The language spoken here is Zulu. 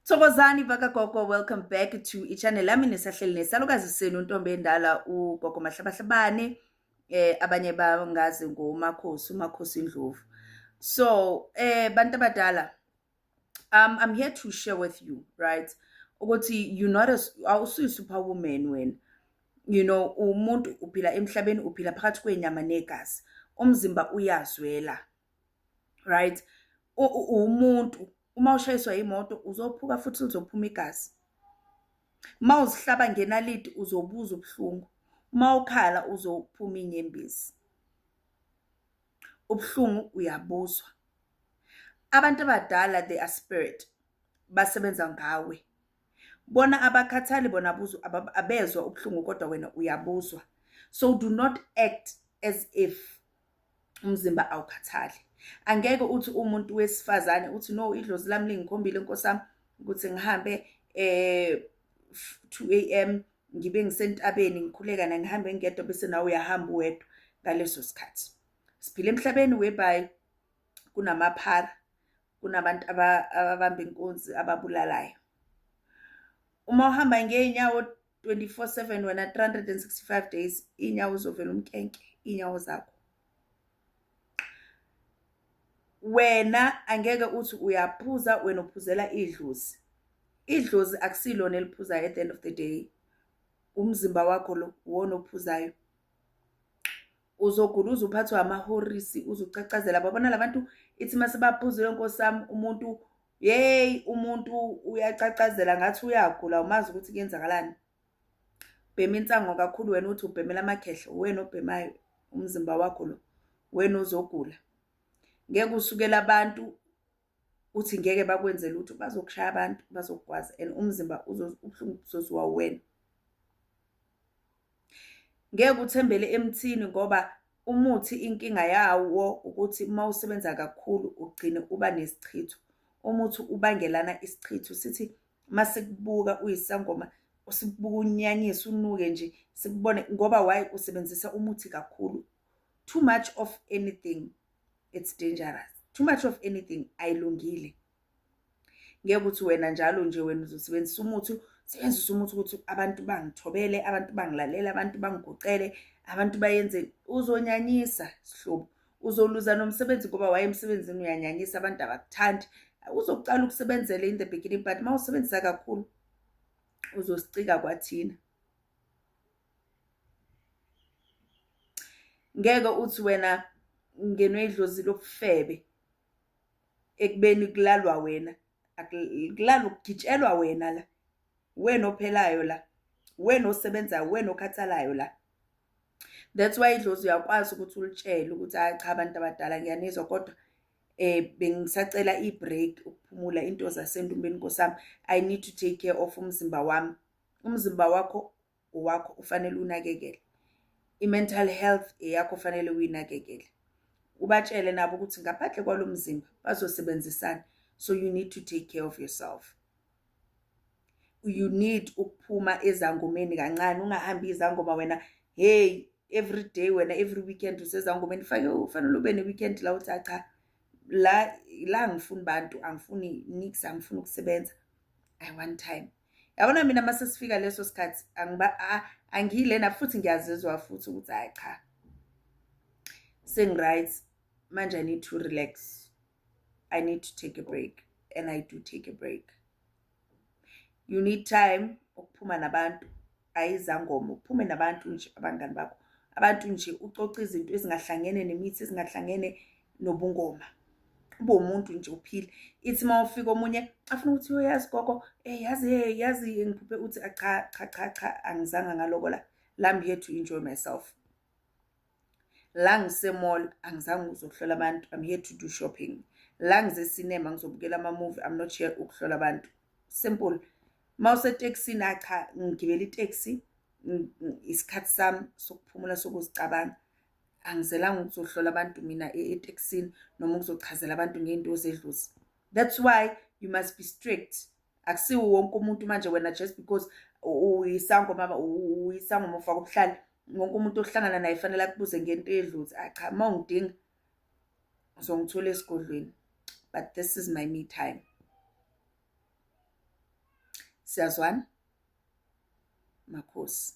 Thokozani bakagogo, welcome back to i-channel yami. Nisahleli nesalukazi senu, ntombi endala, ugogo Mahlabahlabane, abanye bangazi ngoMakhosi, uMakhosi Ndlovu. So bantu abadala, I'm here to share with you, right, ukuthi you not a awusuyi superwoman wena. Umuntu uphila emhlabeni, uphila phakathi kwenyama negazi, umzimba uyazwela, right? Umuntu uma ushayiswa imoto uzophuka futhi lizophuma igazi. Uma uzihlaba ngenaliti uzobuza ubuhlungu. Uma ukhala uzophuma inyembezi. Ubuhlungu uyabuzwa. Abantu abadala, they are spirit, basebenza ngawe. Bona abakhathali, bona abezwa ubuhlungu, kodwa wena uyabuzwa. So do not act as if umzimba awukhathali. Angeke uthi umuntu wesifazane uthi, "No, idlozi lami lingikhombile, Nkosi yami, ukuthi ngihambe 2 a.m. ngibe ngisentabeni ngikhuleka na, ngihambe ngedwa," bese nawe uyahamba uwedwa ngaleso sikhathi. Siphila emhlabeni whereby kunamaphara, kunabantu ababamba inkunzi, ababulalayo. Uma uhamba ngey'nyawo 24/7 wena, 365 days, iy'nyawo uzovela umkenke, iy'nyawo zakho. Wena angeke uthi uyaphuza, wena uphuzela idlozi. Idlozi akusilona eliphuzayo. At the end of the day, umzimba wakho lo uwona ophuzayo. Uzogula uze uphathwe amahorisi, uze ucacazela. Babona labantu ithi mase baphuzile, Nkosi yami, umuntu, yeyi, umuntu uyacacazela ngathi uyagula, umazi ukuthi kuyenzakalani. Bhema insango kakhulu wena, uthi ubhemela amakhehla, uwena obhemayo, umzimba wakho lo, wena uzogula. Ngeke usukele abantu uthi ngeke bakwenze lutho, bazokushaya abantu, bazokugwaza, and umzimba ubuhlungu buzoziwa uwena. Ngeke uthembele emthini, ngoba umuthi inkinga yawo ukuthi uma usebenza kakhulu ugcine uba nesichitho. Umuthi ubangelana isichitho, sithi masikubuka uyisangoma, sikubuka unyanyise, unuke nje, sikubone, ngoba why? Usebenzisa umuthi kakhulu. Too much of anything, it's dangerous. Too much of anything ayilungile. Ngeke uthi wena njalo nje wena uzosebenzisa umuthi, sebenzisa umuthi ukuthi abantu bangithobele, abantu bangilalele, abantu bangigucele, abantu bayenze. Uzonyanyisa, sihlobo. Uzoluza nomsebenzi, ngoba waye emsebenzini uyanyanyisa, abantu abakuthandi. Uzokucala ukusebenzela in the beginning, but uma usebenzisa kakhulu uzosicika kwathina. Ngeke uthi wena ngenwe idlozi lobufebe ekubeni kulalwa wena, kulalwa, kugitshelwa wena la, wena ophelayo la, wena osebenzayo, wena okhathalayo la. That's why idlozi uyakwazi ukuthi ulitshele ukuthi, "Hayi cha, abantu abadala, ngiyanizwa, kodwa bengisacela i-break, ukuphumula into zasentumbeni, Nkosi yami. I need to take care of umzimba wami." Umzimba wakho owakho, ufanele unakekele. I-mental health eyakho, fanele uyinakekele. Ubatshele nabo ukuthi ngaphandle kwalo mzimba bazosebenzisana, so you need to take care of yourself. You need ukuphuma ezangomeni kancane, ungahambi izangoma wena, hey, every day wena, every weekend usezangomeni. Fake ufanele ube ne-weekend la uthi, "Cha, la la angifuni bantu, angifuni nix, angifuni ukusebenza, I want time." Yabona mina, mase sifika leso sikhathi, angiba angiyilena futhi, ngiyazizwa futhi ukuthi, hayi cha, sengi-right manje, I need to relax, I need to take a break, and I do take a break. You need time ukuphuma nabantu, ayizangoma, uphume nabantu nje, abangani bakho, abantu nje, ucoce izinto ezingahlangene nemithi, ezingahlangene nobungoma, ube umuntu nje, uphile. Ithi uma ufika omunye afuna ukuthi, "Uyazi gogo, yazi, hey, yazi ngiphuphe," uthi, "Cha, cha, cha, cha, angizange ngaloko la la, I'm here to enjoy myself la, ngise-mall, angizange ukuzohlola abantu. I'm here to do shopping la, ngise-cinema, ngizobukela ama-movie, I'm not here ukuhlola abantu." Simple. Uma usetekisini, cha, ngigibela iteksi, isikhathi sami sokuphumula, sokuzicabanga. Angizelanga ukuzohlola abantu mina etekisini noma ukuzochazela abantu ngey'nto zedlozi. That's why you must be strict. Akusiwo wonke umuntu manje wena, just because uyisangoma, uyisangoma, ufaka ubuhlali, wonke umuntu ohlangana naye fanele akubuze ngento yedlozi. Ah cha, uma ungidinga uzongithola esigodlweni, but this is my me time. Siyazwana? Makhosi.